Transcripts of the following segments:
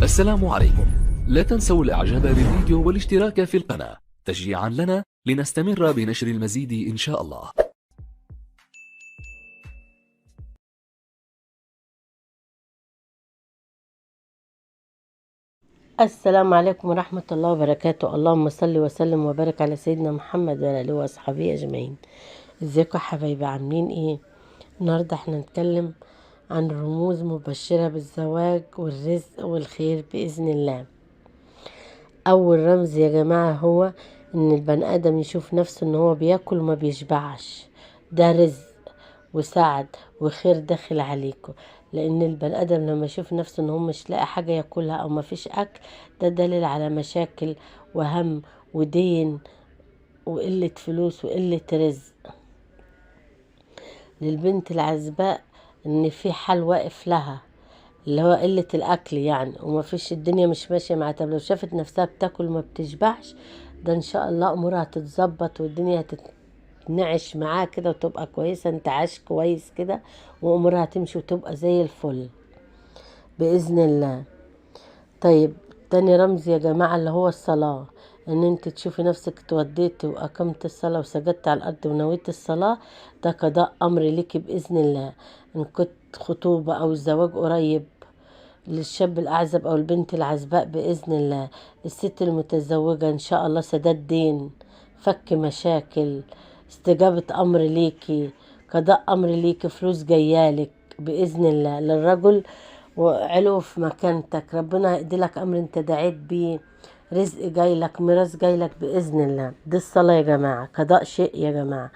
السلام عليكم. لا تنسوا الاعجاب بالفيديو والاشتراك في القناة تشجيعا لنا لنستمر بنشر المزيد ان شاء الله. السلام عليكم ورحمة الله وبركاته. اللهم صل وسلم وبارك على سيدنا محمد وعلى آله وأصحابه أجمعين. ازيكم يا حبايبي، عاملين ايه؟ النهارده احنا نتكلم عن رموز مبشرة بالزواج والرزق والخير بإذن الله. أول رمز يا جماعة هو إن البني آدم يشوف نفسه إن هو بياكل وما بيشبعش، ده رزق وسعد وخير داخل عليكم. لان البني ادم لما يشوف نفسه ان هو مش لاقي حاجه ياكلها او ما فيش اكل، ده دليل على مشاكل وهم ودين وقله فلوس وقله رزق. للبنت العزباء ان في حال واقف لها اللي هو قله الاكل يعني، وما فيش، الدنيا مش ماشيه معاها. طب لو شافت نفسها بتاكل وما بتشبعش، ده ان شاء الله امورها هتتظبط والدنيا هتتنعش معاه كده وتبقى كويسة، انت عايش كويس كده وامورها هتمشي وتبقى زي الفل بإذن الله. طيب تاني رمز يا جماعة اللي هو الصلاة، ان انت تشوفي نفسك توديت واقمت الصلاة وسجدت على الارض ونويت الصلاة، ده قضاء امر ليكي بإذن الله. ان كنت خطوبة او الزواج قريب للشاب الأعزب أو البنت العزباء بإذن الله. الست المتزوجة إن شاء الله سداد دين، فك مشاكل، استجابة أمر ليكي، قضاء أمر ليكي، فلوس جايالك بإذن الله. للرجل وعلو في مكانتك، ربنا هيديلك أمر أنت دعيت بيه، رزق جايلك، ميراث جايلك بإذن الله. دي الصلاة يا جماعة، قضاء شيء يا جماعة.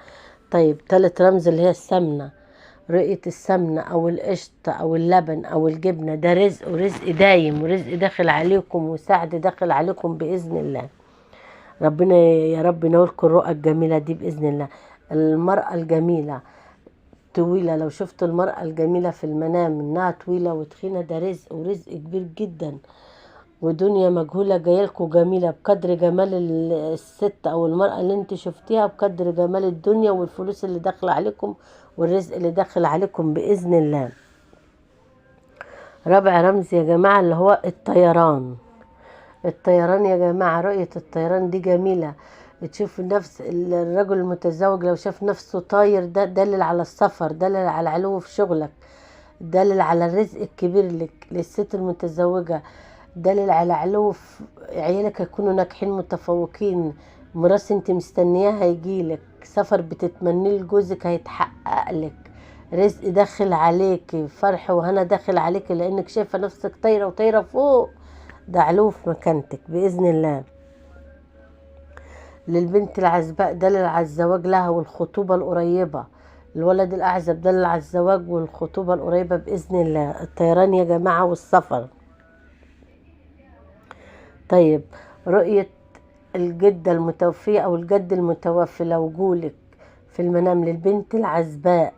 طيب تالت رمز اللي هي السمنة، رؤية السمنة أو القشطة أو اللبن أو الجبنة، ده رزق ورزق دايم ورزق داخل عليكم وسعد داخل عليكم بإذن الله. ربنا يا رب ينولكم الرؤى الجميلة دي بإذن الله. المرأة الجميلة طويلة، لو شفت المرأة الجميلة في المنام إنها طويلة وتخينة، ده رزق ورزق كبير جدا ودنيا مجهولة جايلكوا جميلة بقدر جمال الست أو المرأة اللي انت شفتيها، بقدر جمال الدنيا والفلوس اللي داخلة عليكم والرزق اللي داخل عليكم بإذن الله. رابع رمز يا جماعة اللي هو الطيران. الطيران يا جماعة، رؤية الطيران دي جميلة. تشوف نفس الرجل المتزوج لو شاف نفسه طاير، ده دليل على السفر، دليل على العلو في شغلك، دليل على الرزق الكبير لك. للست المتزوجة دليل على علو في عيالك، هيكونوا ناجحين متفوقين، ميراث انت مستنياه هيجيلك، سفر بتتمنيه لجوزك هيتحقق لك، رزق داخل عليك، فرح وهنا داخل عليك، لانك شايفه نفسك طايره وطايره فوق، ده علو في مكانتك باذن الله. للبنت العزباء دليل على الزواج لها والخطوبه القريبه. الولد الاعزب دليل على الزواج والخطوبه القريبه باذن الله. الطيران يا جماعه والسفر. طيب رؤيه الجدة المتوفية أو الجد المتوفي لو جولك في المنام للبنت العزباء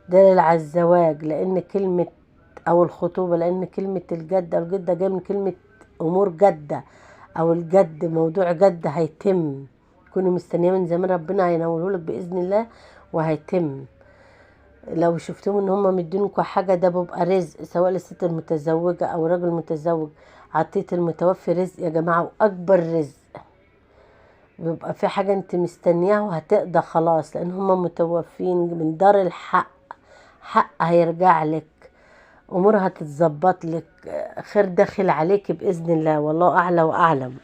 دليل على الزواج، لأن كلمة أو الخطوبة، لأن كلمة الجد أو الجدة جاية من كلمة أمور جدة أو الجد، موضوع جد هيتم، كونوا مستنية من زمان، ربنا هينولهولك بإذن الله وهيتم. لو شفتهم إن هما مدينكوا حاجة، ده بيبقى رزق، سواء للست المتزوجة أو الراجل المتزوج. عطية المتوفي رزق يا جماعة، وأكبر رزق. بيبقى في حاجة انت مستنياها وهتقضى خلاص، لان هما متوفين من دار الحق، حق هيرجع لك، امورها هتتظبط لك، خير داخل عليك بإذن الله، والله اعلى واعلم.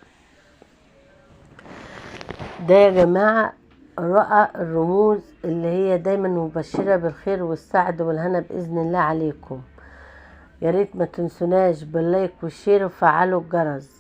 ده يا جماعة رؤى الرموز اللي هي دايما مبشرة بالخير والسعد والهنا بإذن الله عليكم. يا ريت ما تنسوناش بال like وال share وفعلوا الجرس.